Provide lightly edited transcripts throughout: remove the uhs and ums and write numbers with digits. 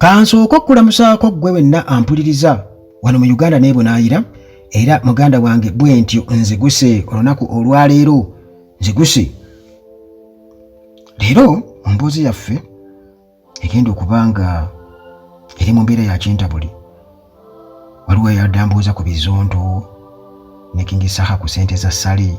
Kansooke okukulamusaako ggwe wenna ampuliriza wano mu Uganda n'ebunaayira, era muganda wange bwe ntyo nziguse olunaku olwaleero, nziguse leero mu mboozi yaffe egenda okuba nga eri mu mbeera ya kintabuli. Waliwo eyadde ambuuza ku bizonto ne King Saha ku ssente za Ssali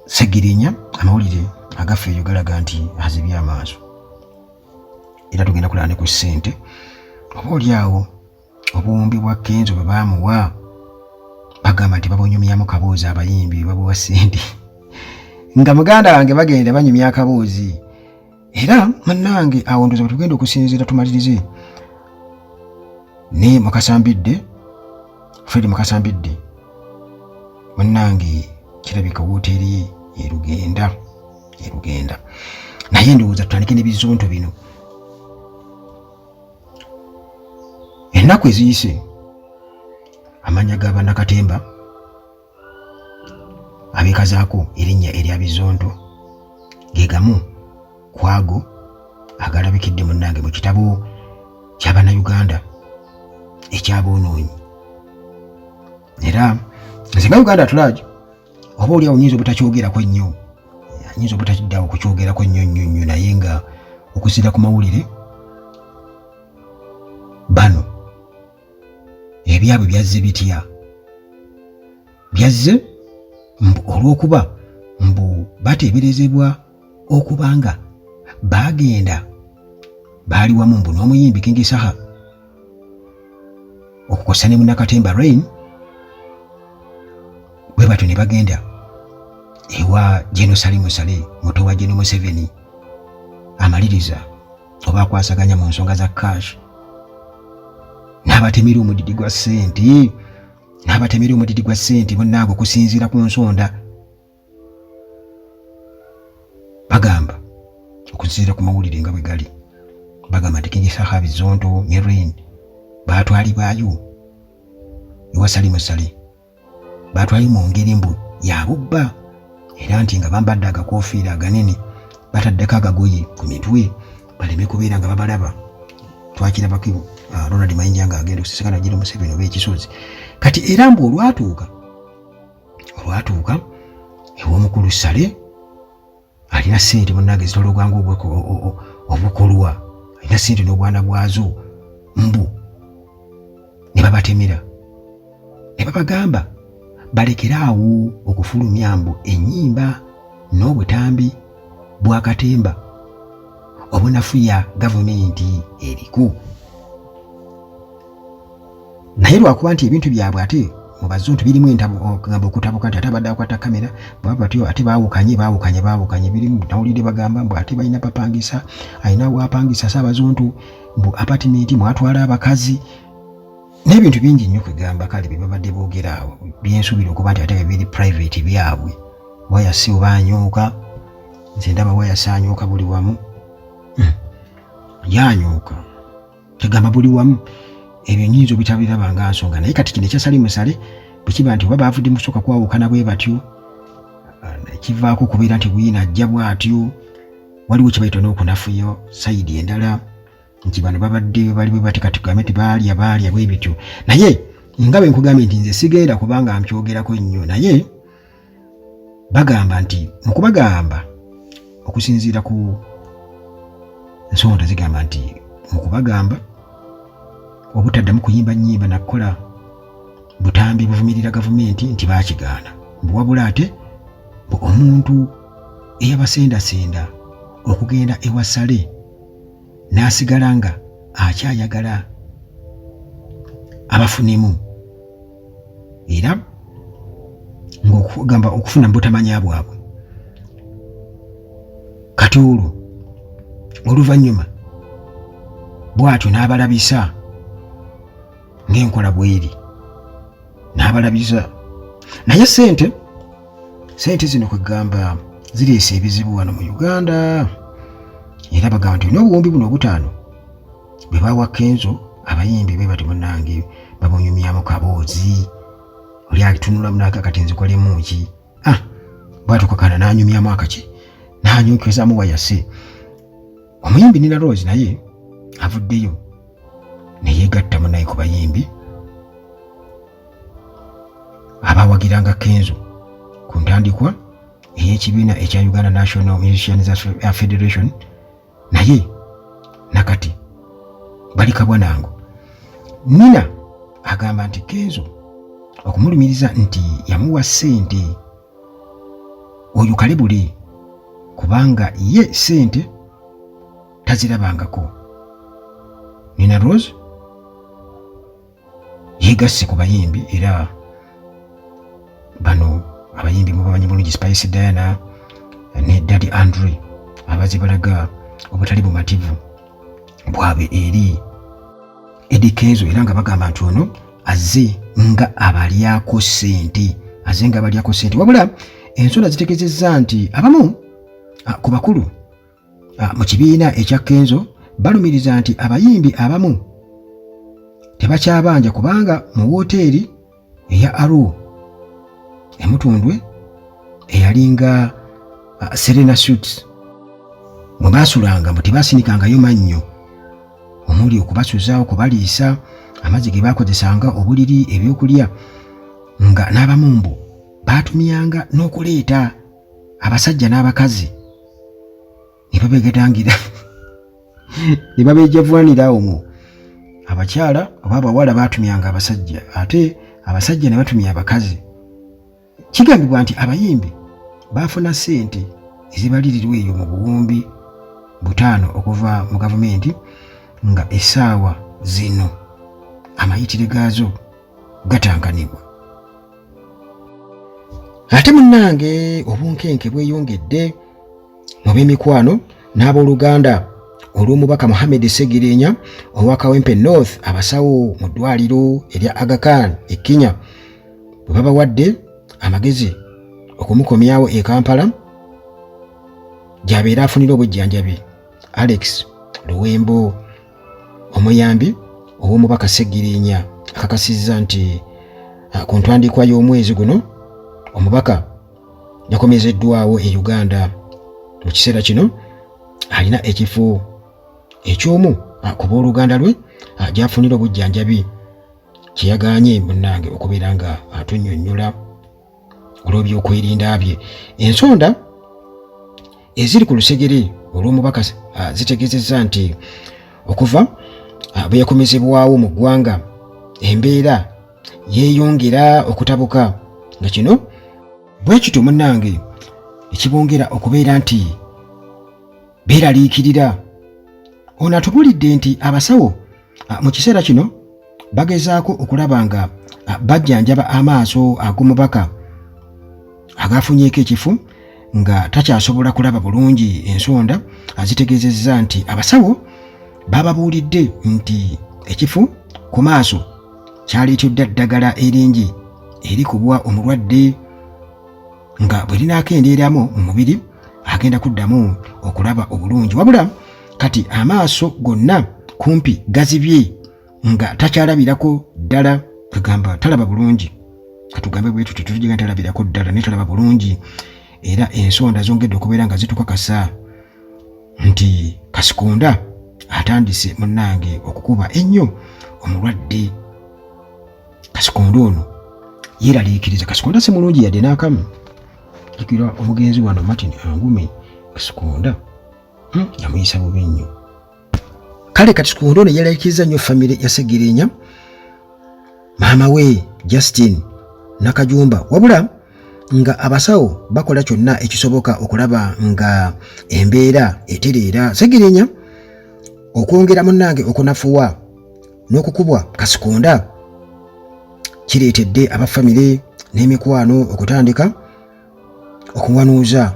Ssegirinya. Amawulire agaffe eyo galaga nti azibye amaaso, era tugenda kulaba ne ku ssente oba oli awo obuwumbi bwa Kenzo bwe baamuwa, bagamba nti babunyumyamu kaboozi, abayimbi babuwa ssente nga muganda wange bagenda banyumya akaboozi. Era munnange awo ndoza bwe tugenda okusinziira tumalirize ne Mukasambidde, Fred Mukasambidde munnange, kirabika wooteeri ye erugenda erugenda. Naye ndowooza tutandike n'ebizonto bino. Ennaku eziyise amannya ga bannakatemba abeekazaako erinnya erya Bizonto ge gamu ku ago agalabikidde munnange mu kitabo kya Bannayuganda ekyaboonoonyi. Era nze nga Uganda at large, oba oli awo nyinza obutakyogerako nnyo, nyinza obutakiddawo kukyogerako nnyo nnyo nnyo, naye nga okusinziira ku mawulire, bano ebyabwe byazze bitya? Byazze mbu olw'okuba mbu bateeberezebwa okuba nga baagenda baali wamu mbu n'omuyimbi King Saha okukosa ne munnakatemba Rain, bwe batyo ne bagenda ewa General Salim Saleh, muto wa General Museveni, amaliriza oba akwasaganya mu nsonga za cash, n'abatemera omudidi gwa ssente, n'abatemera omudidi gwa ssente. Munnange, okusinziira ku nsonda bagamba, okusinziira ku mawulire nga bwe gali, bagamba nti King Saha, Bizonto ne Rain baatwalibwayo ewa Salim Saleh, batwali mu ngeri mbu ya bubba, era nti nga bambadde agakoofiira aganene, bataddeko agagoye ku mitwe baleme kubeera nga babalaba. Twakirabako Ronald Mayinja ng'agenda okusisinkana General Museveni oba ekisozi. Kati era mbu olwatuuka ew'omukulu Saleh, alina ssente munnange zitologwa nga obukolwa, alina ssente n'obwana bwazo, mbu ne babatemera ne babagamba balekere awo okufulumya mbu ennyimba n'obutambi bwa katemba obunafuya gavumenti eriko. Naye lwakuba nti ebintu byabwe ate mu bazuntu birimu entabo, okutabuka nti ate abadde akwata kamera baba batyo, ate baawukanye baawukanye baawukanye, birimu. Nawulidde bagamba mbu ate balina papangisa, alina wapangisa Saabazuntu mbu apartment mwatwala abakazi n'ebintu bingi nnyo. Kwegamba kale bye babadde boogera awo byensuubira okuba nti ate biri private byabwe. Waya si oba anyuuka, nze ndaba waya si anyuuka buli wamu, yanyuuka tegamba buli wamu. Ebyo nyinza obitabiraba nga nsonga, naye kati kino ekya Salim Saleh bwe kiba nti oba baavudde mu kusooka kwawukana bwe batyo, kivaako okubeera nti bwina ajja bw'atyo, waliwo kye bayita n'okunafuyo side endala nti bano babadde bali bwe bati, kati tugambe nti baalya baalya bwe bityo. Naye nga bwe nkugambye nti nze sigenda kubanga nkyogerako nnyo, naye bagamba nti mu kubagamba, okusinziira ku nsonda zigamba nti mu kubagamba obutaddamu kuyimba nnyimba nakukola butambi buvumirira gavumenti, nti baakigaana, mbu wabula ate mbu omuntu eyabasendasenda okugenda ewa Saleh n'asigala nga akyayagala abafunemu, era ng'okugamba okufuna mu butamanya bwabwe. Kati olwo oluvannyuma bw'atyo n'abalabisa ng'enkola bw'eri, n'abalabisa. Naye sente sente zino kwegamba zireese ebizibu wano mu Uganda, era bagamba nti n'obuwumbi buno obutaano bwe bawa Kenzo, abayimbi be bati munnange babunyumyamu kaboozi. Oli alitunulamu naka kati nzikolemu ki? Ah, bwatuka kana n'anyumyamu akaki n'anyukizamu wayase omuyimbi Nina Rose. Naye Avuddeyo neyegatta munaye ku bayimbi abawagiranga Kenzo ku ntandikwa ey'ekibiina ekya Uganda National Musicians Federation, naye nakati bali kabwa nango. Nina agamba nti Kenzo okumulumiriza nti yamuwa ssente oyo kalebule, kubanga ye ssente tazirabangako. Nina Rose yegasse ku bayimbi, era bano abayimbi mubamanyi bulungi, Spice Diana ne Daddy Andre, abaze balaga obutali bumativu bwabwe eri Eddy Kenzo, era nga bagamba nti ono azze nga abalyako ssente, azze nga abalyako ssente. Wabula ensonda zitegeezezza nti abamu ku bakulu mu kibiina ekya Kenzo balumiriza nti abayimbi abamu tebakyabanja, kubanga mu wooteeri eya Aru emutundwe eyalinga Serena Suites mwe baasulanga mbu tebaasinikangayo mannyo, omuli okubasuza, okubaliisa, amazzi ge baakozesanga, obuliri, ebyokulya, nga n'abamu mbu baatumyanga n'okuleeta abasajja n'abakazi ne babegatangira ne babejavuanira omwo. Abakyala oba abawala baatumyanga abasajja, ate abasajja ne batumya abakazi. Kigambibwa nti abayimbi baafuna ssente ezibalirirwa eyo mu 5000 okuva mu gavumenti, nga essaawa zino amayitire gaazo gatankanibwa. Ate munnange obunkenke bweyongedde mu b'emikwano n'abooluganda olw'omubaka Mohammed Ssegirinya owa Kawempe North, abasawo mu ddwaliro erya Aga Khan e Kenya bwe babawadde amagezi okumukomyawo e Kampala gy'abeera afunira obujjanjabi. Alex Luwembo, omuyambi ow'omubaka Ssegirinya, akakasizza nti ku ntandikwa y'omwezi guno omubaka yakomezeddwawo e Uganda. Mu kiseera kino alina ekifo eky'omu ku booluganda lwe gy'afunira obujjanjabi, kyeyagaanye munnange okubeera nga atunnyonnyola olw'ebyokwerinda bye. Ensonda eziri ku lusegere olw'omubaka zitegeezezza nti okuva bwe yakomezebwawo mu ggwanga embeera yeeyongera okutabuka, nga kino bwe kityo munnange ekibongera okubeera nti beeraliikirira. Ono atubulidde nti abasawo mu kiseera kino bagezaako okulaba nga bajjanjaba amaaso ag'omubaka agafunyeeko ekifu nga takyasobola kulaba bulungi. Ensonda azitegeezezza nti abasawo bababuulidde nti ekifu ku maaso kyaleetedde ddagala eringi erikubwa omulwadde, nga bwe linaakendeeramu mu mubiri agenda kuddamu okulaba obulungi, wabula kati amaaso gonna kumpi gazibye nga takyalabirako ddala, kagamba talaba bulungi. Katugambe bwe tutyo, tutujiga talabirako ddala naye talaba bulungi. Era ensonda zongedde okubeera nga zitukakasa nti Kasikonda atandise munnange okukuba ennyo omulwadde. Kasikonda ono yeeraliikiriza. Kasikonda si mulungi yadde n'akamu. Jjukira omugenzi wano Martin Angume, Kasikonda yamuyisa bubi nnyo. Kale kati Kasikonda ono yeeraliikiriza nnyo famire ya Ssegirinya, maama we Justin Nakajumba, wabula nga abasawo bakola kyonna ekisoboka okulaba nga embeera etereera. Ssegirinya okwongera munnange okunafuwa n'okukubwa Kasikonda kireetedde aba famire n'emikwano okutandika okuwanuuza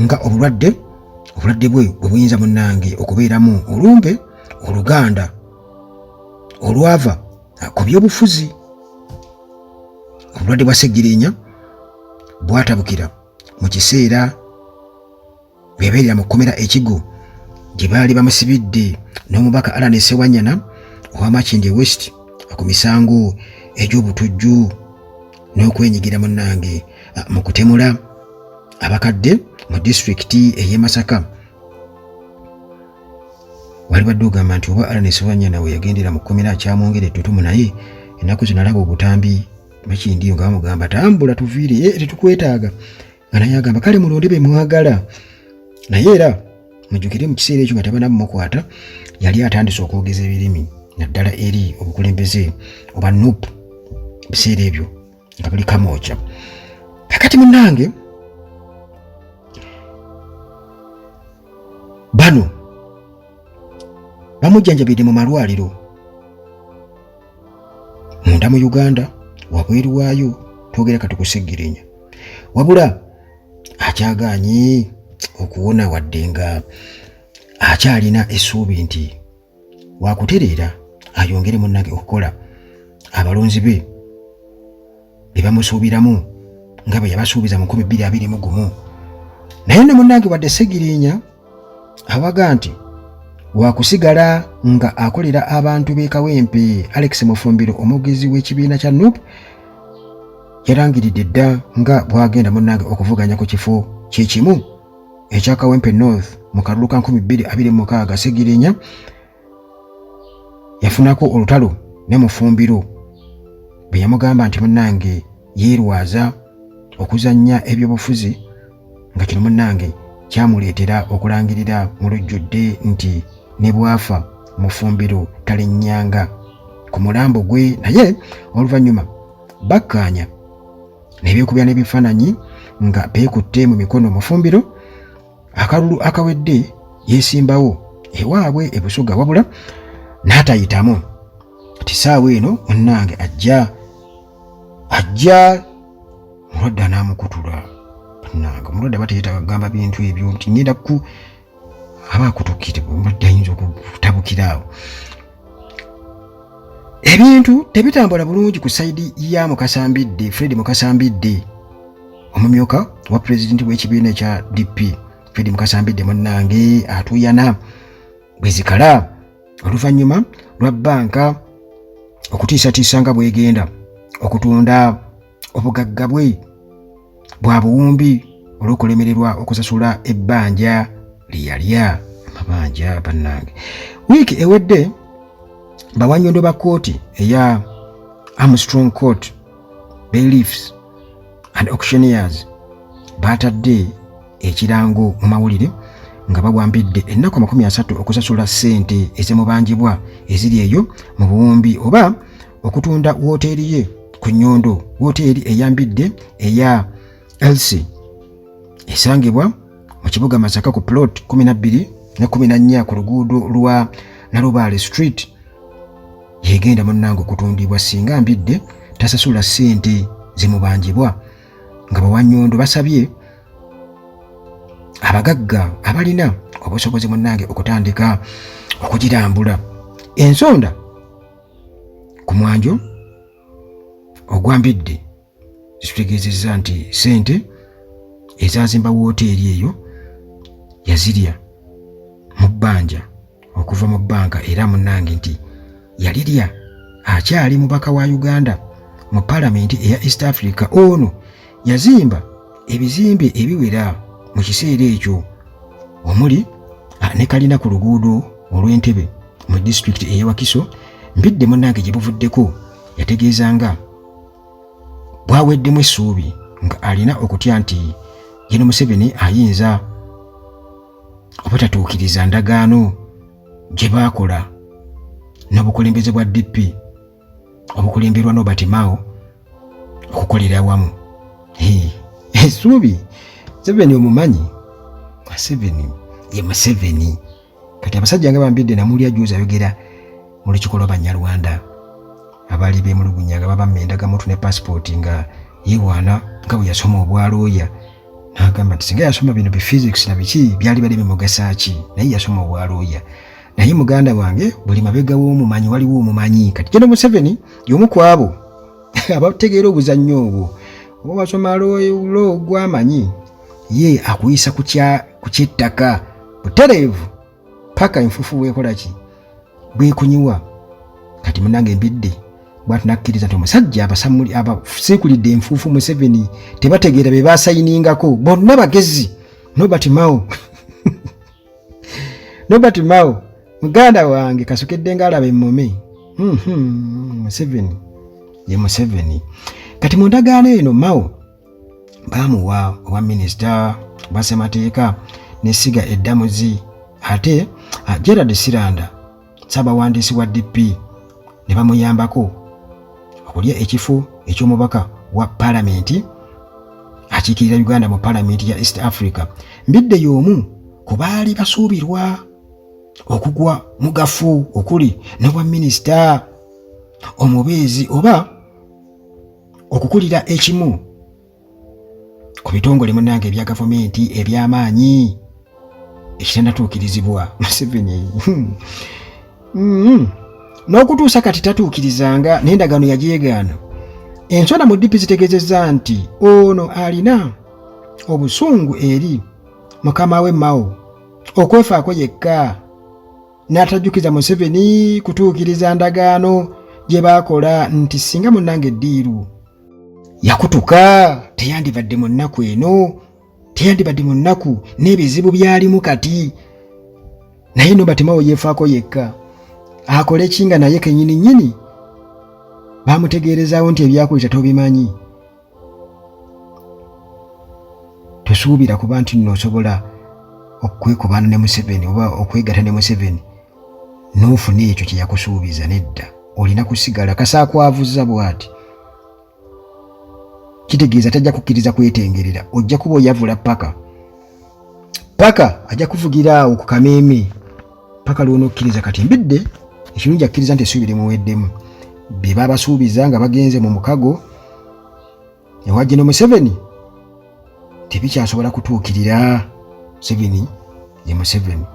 nga obulwadde bwe bwe buyinza munnange okubeeramu olumbe oluganda olwava ku byobufuzi. Obulwadde bwa Ssegirinya bwatabukira mu kiseera bweyabeerera mu kkomera ekigo gye baali bamusibidde n'omubaka Allan Ssewanyana owa Makindye West ku misango egy'obutujju n'okwenyigira munnange mu kutemula abakadde mu disitulikiti ey'e Masaka. Walibadde ogamba nti oba Allan Ssewanyana we yagendera mu kkomera akyamwongera ettutumu, naye ennaku zino alaba obutambi Makindiyo nga bamugamba tambula tuviire, eh, tetukwetaaga, nga naye agamba kale mulonde be mwagala. Naye era mujjukire mu kiseera ekyo nga tebanamukwata yali atandise okwogeza ebirimi naddala eri obukulembeze oba NUP biseera ebyo nga buli kamwokya. Kakati munnange bano bamujjanjabidde mu malwaliro munda mu Uganda, wabweru waayo, twogera kati ku Ssegirinya, wabula akyagaanyi okuwona wadde nga akyalina essuubi nti wakutereera ayongere munnange okukola abalonzi be bye bamusuubiramu nga bwe yabasuubiza mu 2021. Naye nno munnange wadde Ssegirinya awaga nti wakusigala nga akolera abantu b'e Kawempe, Alex Mufumbiro omwogezi w'ekibiina kya NUP yalangiridde dda nga bw'agenda munnange okuvuganya ku kifo kye kimu ekya Kawempe North mu kalulu ka 2026. Ssegirinya yafunako olutalo ne Mufumbiro bwe yamugamba nti munnange yeerwaza okuzannya ebyobufuzi, nga kino munnange kyamuleetera okulangirira mu lujjudde nti ne bw'afa Mufumbiro talinnyanga ku mulambo gwe. Naye oluvannyuma bakkaanya ne beekubya n'ebifaananyi nga beekutte mu mikono. Mufumbiro akalulu akawedde yeesimbawo ewaabwe e Busoga wabula n'atayitamu. Kati saawa eno munnange ajja ajja mulwadde anaamukutula. Bannange, omulwadde aba teyetaaga kugamba bintu ebyo nti ngenda ku aba akutukire, omulwadde ayinza okutabukira awo. Ebintu tebitambula bulungi ku sayidi ya Mukasa Mbidde, Fred Mukasa Mbidde, omumyuka wa pulezidenti w'ekibiina ekya DP. Fred Mukasa Mbidde munnange atuuyana bwe zikala oluvannyuma lwa bbanka okutiisatiisa nga bwegenda okutunda obugagga bwe bwa buwumbi olw'okulemererwa okusasula ebbanja lye yalya. Amabanja bannange. Wiiki ewedde bawanyondo ba kkooti eya Armstrong Court Bailiffs and Auctioneers baatadde ekirango mu mawulire nga bawambidde ennaku 30 okusasula ssente ezimubanjibwa eziri eyo mu buwumbi oba okutunda wooteeri ye ku Nnyondo. Wooteeri eyambidde eya Elsie esangibwa mu kibuga Masaka ku plot 12 ne 14 ku luguudo lwa Nalubaale Street yegenda munnange okutundibwa singa Mbidde tasasula ssente zimubanjibwa, nga bawannyondo basabye abagagga abalina obusobozi munnange okutandika okugirambula. Ensonda ku mwanjo ogwambidde zitutegeezezza nti ssente ezazimba wooteeri eyo yazirya mu bbanja okuva mu bbanka, era munnange nti yalirya akyali mubaka wa Uganda mu palamenti eya East Africa. Ono yazimba ebizimbe ebiwera mu kiseera ekyo omuli ne kalina ku luguudo olw'Entebe mu disitulikiti ey'e Wakiso. Mbidde munnange gye buvuddeko yategeeza nga bwaweddemu essuubi nga alina okutya nti Gen Museveni ayinza obutatuukiriza ndagaano gye baakola n'obukulembeze bwa DP obukulemberwa Norbert Mao okukolera awamu. Essuubi Museveni omumanyi, Museveni ye Museveni. Kati abasajja nga bambidde namulya juzi ayogera mu lukiiko lw'Abanyarwanda abaali beemulugunya nga babamma endagamuntu ne pasipooti, nga yeewaana nga bwe yasoma obwalooya, n'agamba nti singa yasoma bino bi physics na biki byali bali bimugasa ki, naye yasoma obwalooya. Naye muganda wange, buli mabega w'omumanyi waliwo omumanyi. Kati General Museveni y'omu ku abo abategeera obuzannyo obwo. Oba wasoma loo gwamanyi ye akuyisa ku kyettaka butereevu paka enfuufu bwekola ki bwekunyiwa. Kati munange Mbidde bwati nakkiriza nti omusajja abasiikulidde enfuufu Museveni tebategeera be basayiningako bonna bagezi. Norbert Mao, Norbert Mao Muganda wange kasukedde ng'alaba emmume. Museveni ye Museveni. Kati mu ndagaano eno Mao baamuwa obwa minisita obwa ssemateeka n'essiga eddamuzi, ate Gerald Siranda ssaabawandiisi wa DP ne bamuyambako okulya ekifo eky'omubaka wa palamenti akiikirira Uganda mu palamenti ya East Africa. Mbidde y'omu ku baali basuubirwa okugwa mu gafu okuli n'obwa minisita omubeezi oba okukulira ekimu ku bitongole munnange ebya gavumenti eby'amaanyi ekitanatuukirizibwa. Museveni N'okutuusa kati tatuukirizanga n'endagaano yagyegaana. Ensonda mu DP zitegeezezza nti ono alina obusungu eri mukama we Mao okwefaako yekka n'atajjukiza Museveni kutuukiriza ndagaano gye baakola nti singa munnange eddiiru yakutuka teyandibadde mu nnaku eno, teyandibadde mu nnaku n'ebizibu by'alimu kati. Naye Nobert Mao yeefaako yekka, akole ki nga naye kennyini nnyini baamutegeerezaawo nti ebyakuyita tobimanyi, tosuubira kuba nti nno osobola okwekubaana ne Museveni oba okwegatta ne Museveni n'ofuna ekyo kye yakusuubiza. Nedda, olina kusigala kasaakwavuza bw'ati, kitegeeza tajja kukkiriza kwetengerera, ojja kuba oyavula paka paka ajja kuvugira awo ku kameeme paka lw'onokkiriza. Kati Mbidde ekirungi akkiriza nti essuubi limuweddemu, bye babasuubiza nga bagenze mu mukago ewa Gino Museveni tebikyasobola kutuukirira. Museveni ye Museveni.